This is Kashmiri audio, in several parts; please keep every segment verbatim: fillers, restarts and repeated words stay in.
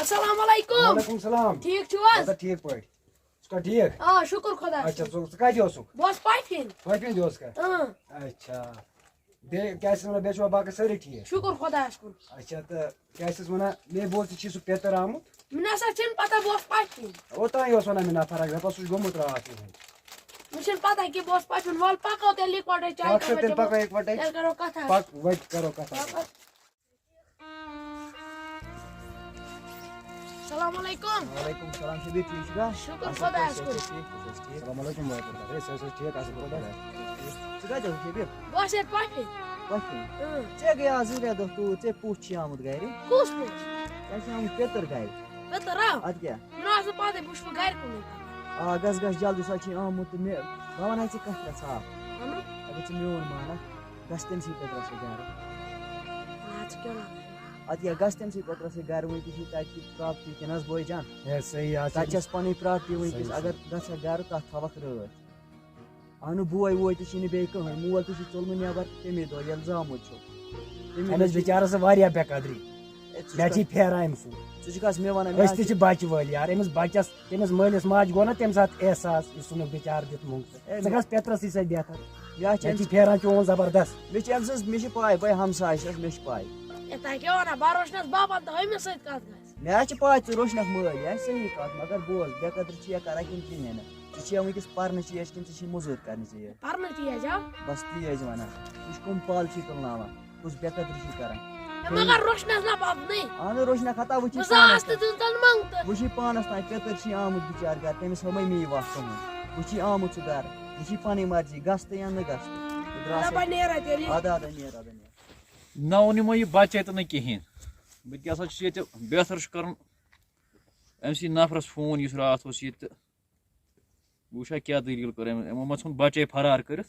السلام علیکم۔ وعلیکم السلام۔ ٹھیٖک چھِو حظ؟ اَدٕ ٹھیٖک پٲٹھۍ۔ ژٕ چھُکھا ٹھیٖک؟ آ، شُکُر خۄدایَس اچھا، کُن۔ ژٕ، ژٕ کَتہِ اوسُکھ؟ بہٕ اوسُس پَتھِ کِنۍ۔ پَتھِ کِنۍ اوسکھا؟ اۭں۔ اچھا۔ بیٚیہِ کیٛاہ چھِس وَنان، بیٚیہِ چھِوا باقٕے سٲری ٹھیٖک؟ شُکُر خۄدایَس کُن۔ اچھا، تہٕ کیٛاہ چھِس وَنان، مےٚ بوز ژٕ چھی سُہ پیٚتٕر آمُت۔ مےٚ نہ سا چھِنہٕ پَتہ، بہٕ اوسُس پَتھِ کِنۍ۔ اوٚتام اوس وَنان مےٚ نفر اَکھ، دَپان سُہ چھُ گوٚمُت راتھ یِہُنٛد۔ مےٚ چھَنہٕ پَتہ کینٛہہ، بہٕ اوسُس پَتھِ کُن۔ وَلہٕ پَکو تیٚلہِ یِکوَٹَے، چاے پَکھ سا چٮ۪مو، تیٚلہِ چٮ۪مو۔ پَکو یِکوَٹَے۔ تیٚلہِ کَرو کَتھا۔ پَک، وۄنۍ کَرو کَتھا۔ پَک۔ السلام علیکم۔ وعلیکم السلام، شبیر، ٹھیٖک چھُکھا؟ شُکُر اَصٕل پٲٹھۍ، خۄدایَس کُن۔ صحت چھا ٹھیٖک؟ صحت چھا ٹھیٖک؟ السلام علیکم ورحمۃ اللہ۔ ہے، صحت چھا ٹھیٖک؟ اَصٕل پٲٹھۍ؟ ژٕ کَتہِ اوسُکھ، شبیر؟ بہٕ اوسُس ییٚتہِ پَتھِ کِنۍ۔ پَتھِ کِنۍ؟ اۭں۔ ژےٚ گٔے آز زٕ ترٛےٚ دۄہ توٗرۍ، ژےٚ پوٚژھ چھُے آمُت گَرِ۔ کُس پوٚژھ؟ ژےٚ چھُے آمُت پیٚتٕر گَرِ۔ پیٚتٕر آو؟ اَدٕ کیٛاہ؟ مےٚ ٲس نہٕ پَتہٕے، بہٕ چھُس وۄنۍ گَرِ کُنُے۔ آ، گژھ، گژھ جلدی، سُہ چھُے آمُت تہٕ مےٚ، بہٕ وَنَے ژےٚ کَتھ کَتھ صاف۔ وَنُن؟ اگر ژٕ میون مانَکھ، گژھ تٔمۍ سٕے پیٚترَس سۭتۍ گَرٕ۔ اَدٕ کیٛاہ وَنَکھ؟ اَدٕ کیٛاہ، گژھ تٔمۍ سٕے پیٚترَس سۭتۍ گَرٕ، وٕنۍ تہِ چھُے تَتہِ تہِ پرٛاپٹی کِنہٕ حظ بٲے جان؟ ہے، صحیح حظ چھُ۔ تَتہِ چھَس پَنٕنۍ پرٛاپٹی وٕنۍکٮ۪س، صحیح، اگر صحیح۔ گژھکھ گَرٕ، تَتھ تھاوَکھ رٲچھ۔ اَہنُو، بوے ووے تہِ چھُنہٕ بیٚیہِ کٕہٕنۍ، مول تہِ چھُ ژوٚلمُت نٮ۪بَر تَمے دۄہ ییٚلہِ زامُت چھُ۔ تَمے اَہن حظ، دۄہ چھُ بِچارَس ٲس واریاہ بے قدری۔ ہے، ژٕ مےٚ چھُکھ چھِ پھیران أمۍ سُنٛد۔ ژٕ چھُکھ حظ مےٚ وَنان، مےٚ أسۍ حظ تہِ چھِ چھِ بَچہٕ وٲلۍ یار، أمِس بَچَس، تٔمِس مٲلِس ماجہِ گوٚو نہ تَمہِ ساتہٕ احساس، یُس ژھٕنُکھ بِچارٕ دِتھ موٚنٛگتہٕ۔ ہے، ژٕ گژھ پیٚترَس سۭتۍ سۭتۍ بہتر۔ مےٚ حظ چھِ مےٚ أمِس چھِ پھیران چون زبردست۔ مےٚ چھِ أمۍ سٕنٛز، مےٚ چھِ پَے، بَے ہمساے چھَس، مےٚ چھِ پَے۔ ہے، تۄہہِ کیٛاہ وَنان، بہٕ روشنَس بابَن تہٕ ہُمِس سۭتۍ کَتھ گژھِ؟ مےٚ حظ چھِ پَے ژٕ روشنَکھ مٲلۍ، یہِ حظ صحیح کَتھ، مگر بوز، بے قدری چھِ یا کَران کِنہٕ کِہیٖنۍ نہٕ؟ ژٕ چھِ یا وٕنۍکٮ۪س پَرنہٕ چیٖز کِنہٕ ژٕ چھی مٔزوٗرۍ کَرنہِ ژٕ یہِ؟ پَرنہٕ چیٖز، آ۔ بَس تی حظ وَنان۔ یہِ چھِ کٕم پَل چھِ تُلناوان؟ کُس بے قدری چھُے کران؟ ہے، مگر روشنس نہ پَکنٕے۔ اہن روشنہ خطا وٕچھی بہٕ پانس زاس تہٕ تام۔ دیُن تَن منٛگتہٕ۔ وٕچھی پانس تام، پیٚتٕر چھُے آمُت بِچار گرٕ، تٔمِس ہٲومَے مے وَتھ تُہُنٛد۔ وٕچھی آمُت سُہ گرٕ، یہِ چھِ پنٕنۍ مرضی، گژھ تہٕ یا نہٕ گژھ تہٕ۔ بہٕ درٛاس اَدٕ اَتہِ۔ بہٕ نیرا تیٚلہِ۔ اَدٕ، اَدٕ، نیر، اَدٕ، نیر۔ نہ اوٚن یِمو یہِ بچے تہٕ نہٕ کِہیٖنۍ۔ بہٕ تہِ ہسا چھُس ییٚتہِ، بہتر چھُ کرُن أمۍ سٕے نفرس فون، یُس راتھ اوس ییٚتہِ تہٕ بہٕ وٕچھا کیٛاہ دٔلیٖل کٔر أمۍ، یِمو ما ژھُن بچے فرار کٔرِتھ۔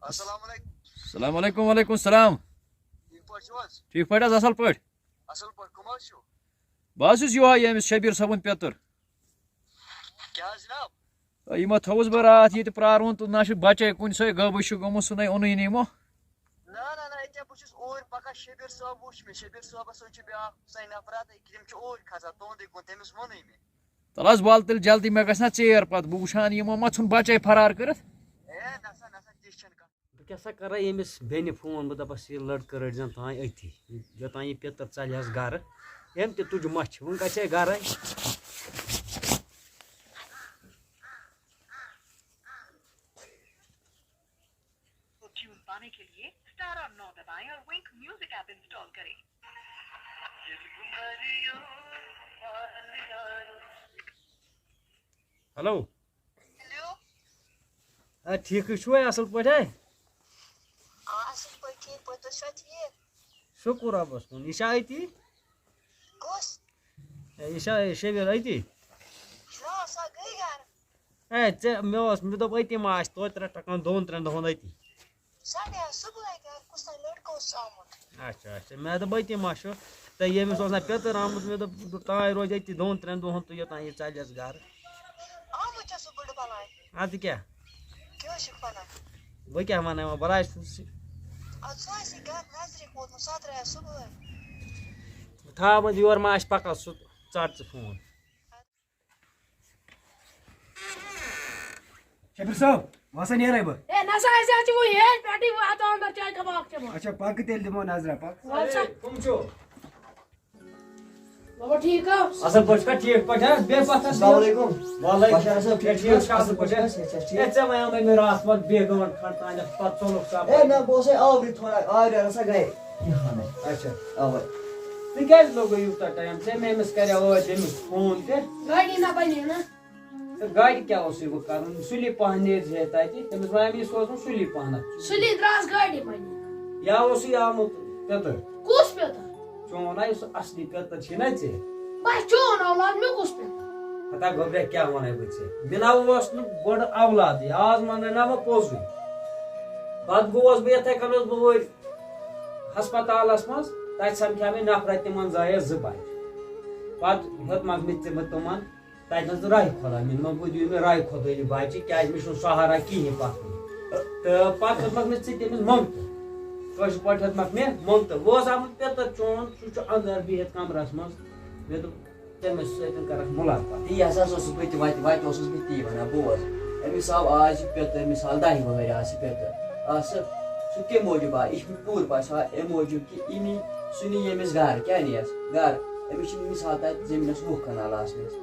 السلام علیکم۔ السلام علیکم، وعلیکم السلام۔ ٹھیٖک پٲٹھۍ چھِو حظ؟ ٹھیٖک پٲٹھۍ حظ، اَصٕل پٲٹھۍ۔ اَصٕل پٲٹھۍ، کٕم حظ چھِو؟ بہٕ حظ چھُس یِہوٚے ییٚمِس شبیٖر صٲبُن پیٚتُر۔ کیٛاہ حظ جناب؟ یہِ ما تھوٚوُس بہٕ راتھ ییٚتہِ پرٛارُن تہٕ نہ چھُ بچے کُنہِ سۭتۍ، غٲبٕے چھُ گوٚمُت، سُہ نے اوٚنُے نہٕ یِمو۔ نہ، نہ، نہ، ییٚکیٛاہ بہٕ چھُس اوٗرۍ پَکان، شبیٖر صٲب وٕچھ مےٚ، شبیٖر صٲبَس سۭتۍ چھُ بیٛاکھ سُہ نفرا تہٕ یِم چھِ اوٗرۍ کھسان تُہُنٛدُے کُن، تٔمِس ووٚنُے مےٚ۔ تَلہٕ حظ وَل تیٚلہِ جلدی، مےٚ گژھِ نا ژیر پَتہٕ، بہٕ وٕچھان یِمو ما ژھُن بچے فرار کٔرِتھ۔ ہے، نہ سا، نہ سا، تِژھ چھَنہٕ کَتھ۔ بہٕ کیٛاہ سا کَرٕ أمِس بیٚنہِ فون، بہٕ دَپَس یہِ لٔڑکہٕ رٔٹۍ زٮ۪ن تام أتھی، یوٚتام یہِ پیٚتٕر ژَلہِ حظ گَرٕ، أمۍ تہِ تُج مَچھِ، وۄنۍ گژھِ ہے گَرَے۔ ٹیون پانے کے لیے اسٹار اور نو دبائیں اور ونک میوزک ایپ انسٹال کریں۔ ہیلو۔ ہیلو۔ آ، ٹھیٖکٕے چھُوے، اَصٕل پٲٹھۍ ہے؟ آ، اَصٕل پٲٹھۍ، ٹھیٖک پٲٹھۍ، تُہۍ چھِوا ٹھیٖک؟ شُکُر رۄبَس کُن۔ یہِ چھا أتی؟ کُس؟ اے، یہِ چھا شبیٖر أتی؟ نہ، سۄ گٔے گَرٕ۔ اے، ژےٚ، مےٚ اوس، مےٚ دوٚپ أتی ما آسہِ توتہِ ترٛےٚ ٹکان دۄن ترٛٮ۪ن دۄہَن أتی۔ سۄ گٔے صُبحٲے گَرٕ، کُس تام لٔڑکہٕ اوس آمُت۔ اچھا، اچھا، مےٚ دوٚپ أتی ما چھُ۔ تہٕ ییٚمِس اوس نہ پیٚتٕر آمُت، مےٚ دوٚپ، دوٚپ تام روزِ أتی دۄن ترٛٮ۪ن دۄہَن تہٕ یوٚتام یہِ ژَلٮ۪س گَرٕ۔ آمُت چھا سُہ بٕڈٕ بَلاے؟ اَدٕ کیٛاہ؟ کیٛاہ حظ چھُکھ وَنان؟ بہٕ کیٛاہ وَنَے وۄنۍ، بہٕ راجپوٗرسٕے۔ اَدٕ سُہ آسہِ گَرٕ نظرِ ووتمُت، سُہ ہا درٛایو صُبحٲے۔ تھاو وۄنۍ یور ما آسہِ پَکان سُہ، ژَٹ ژٕ فون۔ شبیر صٲب، وَسا نیرَے بہٕ۔ ہے، نسا، أسۍ حظ چھِ وۄنۍ ییٚتھۍ پٮ۪ٹھٕے، وۄنۍ اَژو اَندَر چاے کَپ اَکھ چٮ۪مو۔ اچھا، پَکہٕ تیٚلہِ دِمو نظرہ، پَکھ۔ وَلہٕ سا۔ کٕم چھِو؟ بابا، ٹھیٖک ہا؟ اَصٕل پٲٹھۍ چھُکھا؟ ٹھیٖک پٲٹھۍ ہا؟ بیٚہہ پَتھَس۔ السلام علیکم۔ وعلیکم۔ بشار صٲب، ٹھیٖک چھُکھ؟ اَصٕل پٲٹھۍ ہا؟ ٹھیٖک، ٹھیٖک، ٹھیٖک۔ ہے، ژےٚ وَنیٛاو مےٚ، مےٚ راتھ پَتہٕ بیٚہہ گٲنٛٹھ کھنٛڈ تانٮ۪تھ، پَتہٕ ژوٚلُکھ ژٕ اَپٲرۍ۔ ہے، نہ، بہٕ اوسُس آورٕے تھوڑا، آورٮ۪ر آسان گَرِ۔ اچھا۔ اَوَے۔ ژٕ کیٛازِ لوٚگُے یوٗتاہ ٹایم؟ ژےٚ مےٚ أمِس کَریٛاو ٲدۍ أمِس فون تہِ۔ گاڑی نہ بَنے نہ۔ تہٕ گاڑِ کیٛاہ اوسُے وۄنۍ کَرُن؟ سُلی پَہَن نیرِ زِ ہے تَتہِ۔ تٔمِس وَنیٛاو مےٚ، یہِ سوزُن سُلی پَہَنَتھ۔ سُلی درٛاس گاڑِ منٛز۔ یا اوسُے آمُت پیٚتٕر؟ کُس پیٚتٕر؟ چون ہا یُس اَصلی پیٚتٕر چھُے نہ ژےٚ۔ بَس چون اولاد، مےٚ کُس پیٚتٕر؟ ہتا گوٚبریا، کیٛاہ وَنَے بہٕ ژےٚ؟ مےٚ نہ اوس نہٕ گۄڈٕ اولادٕے، آز وَنَے نہ وۄنۍ پوٚزُے۔ پَتہٕ گوس بہٕ یِتھَے کٔنۍ اوسُس بہٕ وٲرۍ ہسپتالَس منٛز، تَتہِ سَمکھیٛاو مےٚ نفرہ، تِمَن زایَس زٕ بَچہٕ۔ پَتہٕ ہیوٚتمَکھ مےٚ تِمَن، تِمَن تَتہِ نَس نہٕ راے خۄدا، مےٚ دوٚپمَس، بہٕ دِمہٕ مےٚ راے خۄدٲیی بَچہِ، کیٛازِ مےٚ چھُنہٕ سہارا کِہیٖنۍ پَتہٕ۔ تہٕ پَتہٕ ہیوٚتمَکھ مےٚ ژٕ تٔمِس مۄنٛگتہٕ۔ کٲشِر پٲٹھۍ ہیوٚتمَکھ مےٚ مۄنٛگتہٕ۔ بہٕ اوسُس آمُت پیٚتٕر چون، سُہ چھُ اَنٛدر بِہِتھ کَمرَس منٛز۔ مےٚ دوٚپ، تٔمِس سۭتۍ کَرَکھ مُلاقات۔ تی ہسا اوسُس بہٕ تہِ وَتہِ، وَتہِ اوسُس بہٕ تی وَنان، بوز۔ أمِس آو آز یہِ پیٚتٕر، أمِس آو دَہہِ وٕہٕرۍ آز یہِ پیٚتٕر۔ آ، سُہ، سُہ کَمہِ موٗجوٗب آو؟ یہِ چھُ مےٚ پوٗرٕ پَے، سُہ آو اَمہِ موٗجوٗب کہِ أمی، سُہ نی ییٚمِس گَرٕ۔ کیٛاہ نِیَس گَرٕ؟ أمِس چھِ مِثال تَتہِ زٔمیٖنَس وُہ کَنال آسنَس۔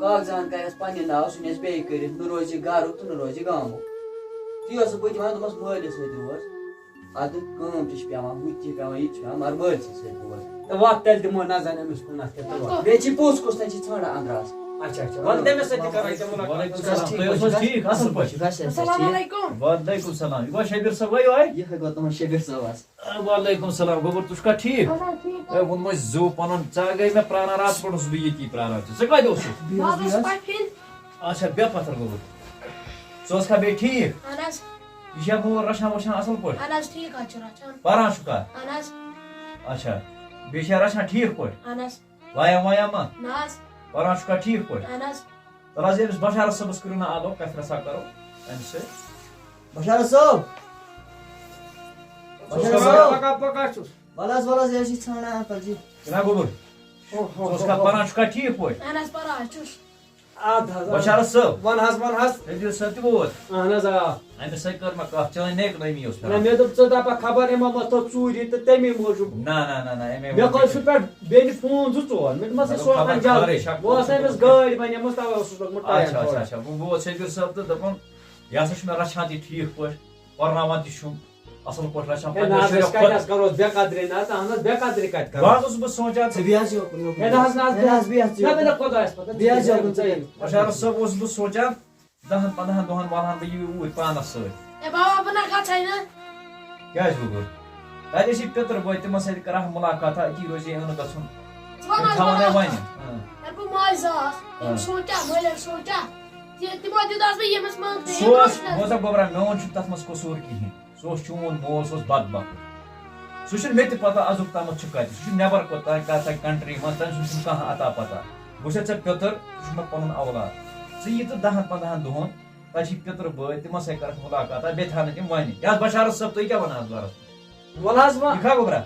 کاغذَن کَرٮ۪س پنٛنہِ ناو، سُہ نِیَس بیٚیہِ کٔرِتھ، نہ روزِ گَرُک تہٕ نہ روزِ گامُک۔ تی اوسُس بہٕ تہِ وَنان، دوٚپمَس، مٲلِس سۭتۍ روز۔ اَدٕ کٲم تہِ چھِ پٮ۪وان، ہُہ تہِ چھِ پٮ۪وان، یہِ تہِ چھِ پٮ۪وان، مگر مٲلۍ سٕنٛدِ سۭتۍ بوز۔ تہٕ وَتھ تیٚلہِ دِمو نظر أمِس کُنَتھ تہِ تہٕ وَتھ۔ بیٚیہِ چھِ پوٚژھ کُس تَتہِ چھِ ژھانٛڈان اَنٛدراز۔ اچھا، اچھا، وَلہٕ تٔمِس سۭتۍ تہِ کَرو أسۍ مُلاقات۔ وعلیکم السلام۔ تُہۍ ٲسِو حظ ٹھیٖک؟ اَصٕل پٲٹھۍ؟ السلام علیکم۔ وعلیکم السلام۔ یہِ گوٚو شبیٖر صٲب، وۄنۍ یِہوٚے گوٚو تُہُنٛد شبیٖر صٲب حظ۔ وعلیکم السلام۔ گوٚبُر، ژٕ چھُکھا ٹھیٖک؟ اَہَن حظ، ٹھیٖک حظ۔ ہے، ووٚنمَے زُو پَنُن، ژےٚ گٔے مےٚ پرٛاران، راتہٕ پٮ۪ٹھ اوسُس بہٕ ییٚتی پرٛاران ژےٚ۔ ژٕ کَتہِ اوسُکھ؟ بہٕ حظ اوسُس پَتھِ کِنۍ۔ اچھا، بیٚہہ پَتھَر گوٚبُر۔ ژٕ اوسکھا بیٚیہِ ٹھیٖک؟ اَہَن حظ۔ یہِ چھا موج رَچھان وَچھان اَصٕل پٲٹھۍ؟ اَہَن حظ، ٹھیٖک حظ چھُ رَچھان۔ پَران چھُکھا؟ اَہَن حظ۔ اچھا۔ بیٚیہِ چھا رَچھان ٹھیٖک پٲٹھۍ؟ اَہَن حظ۔ وایان وایان ما؟ نہ حظ۔ پَران چھُکھا ٹھیٖک پٲٹھۍ؟ اَہَن حظ۔ تَلہٕ حظ، ییٚمِس بشارت صٲبَس کٔرِو نا آلو، کَتھِ رَژھا کَرو أمِس سۭتۍ۔ بشارت صٲب۔ بشارت صٲب۔ پَکان، پَکان چھُس۔ وَلہٕ حظ، وَلہٕ حظ، یہِ حظ چھِ ژھانٛڈان اَنکَل جی۔ جِناب گوٚبُر، اوہ، ژٕ اوسکھا پَران چھُکھا ٹھیٖک پٲٹھۍ؟ اَہَن حظ، پَران حظ چھُس۔ اَدٕ حظ، اَدٕ۔ بشارت صٲب۔ وَن حظ، وَن حظ۔ رٔفیٖق صٲب تہِ ووت۔ اَہَن حظ، آ۔ أمِس سۭتۍ کٔر مےٚ کَتھ، چٲنۍ نیک نٲمی اوس نہ، مےٚ دوٚپ، ژٕ دَپَکھ خبر یِمو ما تھوٚو ژوٗرِ تہٕ تَمی موٗجوٗب۔ نہ، نہ، نہ، نہ، أمۍ مےٚ کوٚر سُہ پٮ۪ٹھ بیٚنہِ فون زٕ ژور، مےٚ دوٚپمَس، ہے، مےٚ دوٚپ، سوزَن خبر جلدی۔ خبرٕے چھا بہٕ اوسُس أمِس گٲڑۍ وَنہِ، یِمَس تَوَے اوسُس لوٚگمُت ٹایم اچھا، اچھا، تھوڑا۔ اچھا۔ بہٕ، بہٕ ووت شبیٖر صٲب تہٕ دوٚپُن، یہِ ہسا چھُ مےٚ رَچھان تہِ ٹھیٖک پٲٹھۍ، پَرناوان تہِ چھُم اَصٕل پٲٹھۍ رَچھان ہے، پنٛنٮ۪ن نہ حظ، شُرٮ۪ن أسۍ کَتہِ خۄد۔ حظ کَرو بے قدری؟ نہ حظ، اہن حظ، بے قدری کَتہِ کَرو؟ بہٕ حظ اوسُس بہٕ سونٛچان، ژٕ بیٚہہ حظ یوکُن، یوکُن۔ ہے، نہ حظ، نہ حظ، ہے، نہ حظ، بیٚہہ حظ نہ، مےٚ یوکُن۔ نہ، خۄدایَس پَتھ، بیٚہہ حظ یوکُن، ژٕ یہِ۔ بشارت صٲب اوسُس بہٕ سونٛچان، دَہَن پنٛداہَن دۄہَن والہٕ ہَن بہٕ یہِ اوٗرۍ پانَس سۭتۍ۔ ہے بابا، بہٕ نہ گژھَے نہٕ۔ کیٛازِ گوٚبُر؟ تَتہِ ٲسی پِتٕر بٲے، تِمَن سۭتۍ کَرٕ ہا مُلاقات، أتی روزِ ہے أنٛدٕ گژھُن۔ ژٕ وَن تِم حظ تھاوَن ہے مطلب وۄنۍ۔ اَکھ کَتھ۔ ہاں۔ ہے، بہٕ ماجہِ زاس، تِم ہاں۔ سونٛچا، مٲلۍ سونٛچا۔ تہِ، تِمو دیُت حظ مےٚ ییٚمِس منٛگ تہٕ سُہ ییٚمِس اوس، نہٕ۔ بوزا گوٚبرا، میون چھُنہٕ تَتھ منٛز قصوٗر کِہیٖنۍ۔ سُہ اوس چون مول، سُہ اوس بدبخت۔ سُہ چھُنہٕ مےٚ تہِ پتہ ازُک تامَتھ چھُ کَتہِ۔ سُہ چھُ نٮ۪بر کوٚت تام، کَتھ تام country منٛز، تٔمۍ سُنٛد چھُنہٕ کانٛہہ اَتا پتہ۔ بہٕ چھُسے ژےٚ پیٚتٕر، ژٕ چھُکھ مےٚ پَنُن اولاد۔ ژٕ یہِ تہٕ دَہَن پنٛداہَن دۄہَن، تَتہِ چھِ پیٚتٕر بٲے، تِمَن سۭتۍ کَرَکھ مُلاقات، بیٚیہِ تھاونہٕ تِم وَنہِ۔ یَتھ بشارت صٲب، تُہۍ کیٛاہ وَنان اَتھ بارَس منٛز؟ وَلہٕ حظ وۄنۍ۔ یہِ کھا گوٚبرا؟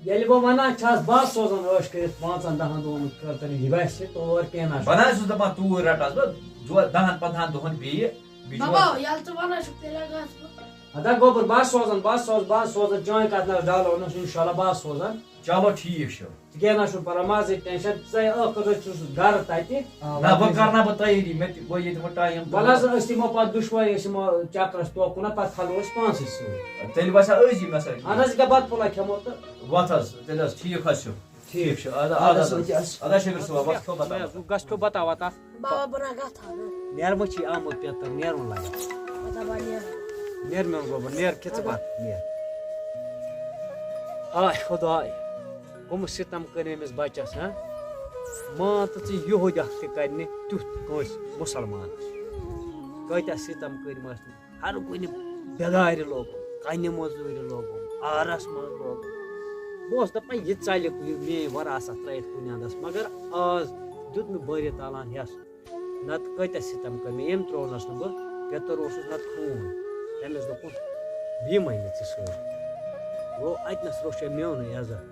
ییٚلہِ بہٕ وَنان چھَس، بہٕ حظ سوزَن عٲش کٔرِتھ پانٛژَن دَہَن دۄہَن خٲطرٕ یہِ ویسہِ تور کینٛہہ نہ چھُ۔ بہٕ نہ حظ چھُس دَپان توٗرۍ رَٹہٕ حظ بہٕ دۄ-، دَہَن پنٛداہَن دۄہَن بیٚیہِ۔ بیٚیہِ چھُ بابا، وَنان ییٚلہِ ژٕ وَنان چھُکھ، تیٚلہِ ہا گژھٕ بہٕ۔ ادا گوٚبُر، بہٕ حظ سوزَن، بہٕ حظ سوز-، بہٕ حظ سوزَن، چٲنۍ کَتھ نہ حظ ڈالو نہٕ، اِنشاءاللہ بہٕ حظ سوزَن۔ چلو ٹھیٖک چھُ۔ ژٕ کینٛہہ نہ چھُنہٕ پَرواے، مہ حظ ہے ٹٮ۪نشَن، ژٕ ٲخٕر حظ چھُس گَرٕ تَتہِ۔ آ، نہ، وۄنۍ وۄنۍ کَرٕ نہ بہٕ تیٲری، مےٚ تہِ، وۄنۍ ییٚتہِ وۄنۍ ٹایم وَلہٕ حظ، أسۍ یِمو پَتہٕ دُشوَے، أسۍ یِمو چَکرَس توکُن، پَتہٕ کھَلو أسۍ پانسٕے سۭتۍ۔ تیٚلہِ وَسا أزی مےٚ سۭتۍ۔ اَہَن حظ، یہِ کیٛاہ بَتہٕ پھوٚلہ کھٮ۪مو تہٕ۔ وَتھ حظ، تیٚلہِ حظ ٹھیٖک حظ چھُ۔ ٹھیٖک چھُ، اَدٕ، اَدٕ اَدٕ حظ، حظ، اَدٕ حظ شبیٖر صٲب، وَتھ کھیوٚو بَتہٕ۔ مےٚ حظ گوٚو گژھِ کھیوٚو بَتہ وَتہ۔ بابا، بہٕ نہ گژھٕ ہا نہٕ۔ نیرٕ وۄنۍ چھُے آمُت پٮ۪تھ تہٕ نیرُن لَگہِ۔ اَدٕ ہا، بہٕ نیرٕ۔ نیر میون گوٚبُر، نیر کھِ ژٕ بَتہٕ، نیر۔ آے خۄداے، کٕم سِتَم کٔرۍ أمِس بَچَس، ہا؟ مان تہٕ ژٕ یِہُد اَکھ تہِ کَرِ نہٕ تیُتھ کٲنٛسہِ مُسلمانَس۔ کۭتیٛاہ سِتَم کٔرۍ مَس۔ ہر کُنہِ بٮ۪گارِ لوگُم، کَنہِ مٔزوٗرِ لوگُم، آرَس منٛز لوگُم۔ بہٕ اوسُس دَپان، یہِ ژَلہِ یہِ میٛٲنۍ وَراثت ترٛٲیِتھ کُنہِ اَندَس، مگر آز دیُت مےٚ بٲرِ تعالیٰ ہَن ہٮ۪س۔ نَتہٕ کۭتیٛاہ سِتَم کٔرۍ مےٚ، ییٚمۍ ترٛوونَس نہٕ بہٕ، پیٚتٕر اوسُس نَتہٕ خوٗن۔ تٔمِس دوٚپُن، بہٕ یِمَے نہٕ ژےٚ سۭتۍ۔ گوٚو، اَتہِ نَس روٚچھ أمۍ میونُے عزت۔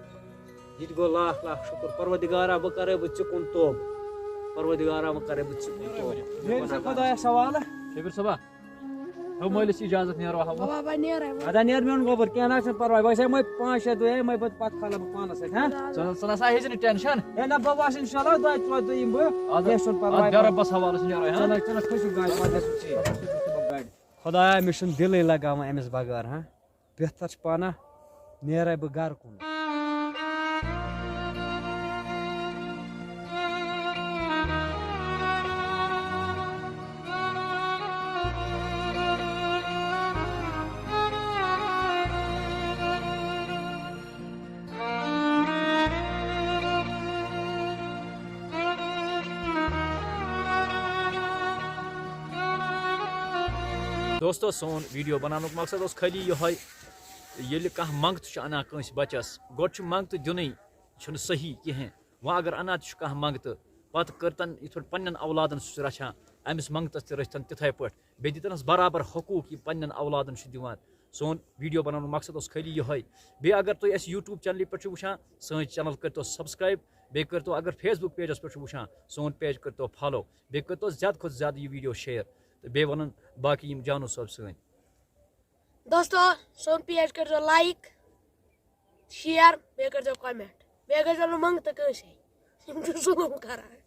یہِ تہِ گوٚو لاکھ لاکھ شُکُر، پروردگارا، بہٕ کَرَے بہٕ ژےٚ کُن توبہٕ۔ پروردگارا، وۄنۍ کَرَے بہٕ ژےٚ کُن توبہٕ۔ میٲنۍ سا خۄدایَس حوالہٕ۔ شبیٖر صٲبا، ہیو مٲلِس اِجازت، نیرو ہا وۄنۍ۔ بابا، نیرے وۄنۍ۔ اَدا نیر میون گوٚبُر، کینٛہہ نہ حظ چھُنہٕ پَرواے، وۄنۍ چھِ مےٚ پانٛژھ شےٚ دۄہ، مےٚ پَتہٕ، پَتہٕ کھالہٕ بہٕ پانَس سۭتۍ، ہا؟ ژٕ، ژٕ نہ سا ہیٚیہِ زِ نہٕ ٹٮ۪نشَن۔ ہے نہ، بہٕ وَسہٕ اِنشاءاللہ دۄیہِ ژورِ دۄہہِ یِمہٕ بہٕ، اَدٕ، کینٛہہ چھُنہٕ پَرواے۔ اَدٕ بیٚہہ رۄبَس حوالَس، نیرو، ہا؟ چلو، چلو، کھٔسِو گاڑِ، پَتہٕ گژھو ژیٖرۍ۔ خۄدایا، مےٚ چھُنہٕ دِلٕے لَگاوان أمِس بغٲر، ہا؟ بہتر چھُ پانہ نیرے بہٕ گرٕ کُن۔ دوستو، سون ویڈیو بناونُک مقصد اوس خٲلی یِہوٚے، ییٚلہِ کانٛہہ منٛگتہٕ چھُ اَنان کٲنٛسہِ بَچَس، گۄڈٕ چھُ منٛگتہٕ دیُنٕے، چھُنہٕ صحیح کِہیٖنۍ۔ وۄنۍ اگر اَنان تہِ چھُ کانٛہہ منٛگتہٕ، پتہٕ کٔرتن یِتھ پٲٹھۍ پننٮ۪ن اولادن سُہ چھُ رچھان، أمِس منٛگتس تہِ رٔچھتن تِتھے پٲٹھۍ، بیٚیہِ دِتنس برابر حقوٗق یہِ پننٮ۪ن اولادن چھُ دِوان۔ سون ویڈیو بناونُک مقصد اوس خٲلی یِہوٚے۔ بیٚیہِ اگر تُہۍ اَسہِ YouTube چینلہِ پٮ۪ٹھ چھِو وٕچھان، سٲنۍ چینل کٔرۍتو سبسکرایب، بیٚیہِ کٔرۍتو اگر Facebook پیجس پٮ۪ٹھ چھِو وٕچھان، سون پیج کٔرۍتو فالو، بیٚیہِ کٔرۍتو زیادٕ کھۄتہٕ زیادٕ یہِ ویڈیو شیئر، تہٕ بیٚیہِ وَنُن باقٕے یِم جانو صٲب سٲنۍ۔ دوستو، سون پیج کٔرۍزیو لایک، شیئر، بیٚیہِ کٔرۍزیو کمنٹ، بیٚیہِ گٔژھۍزیو نہٕ منٛگتہٕ کٲنٛسے، یِم چھِ ظُلُم کران۔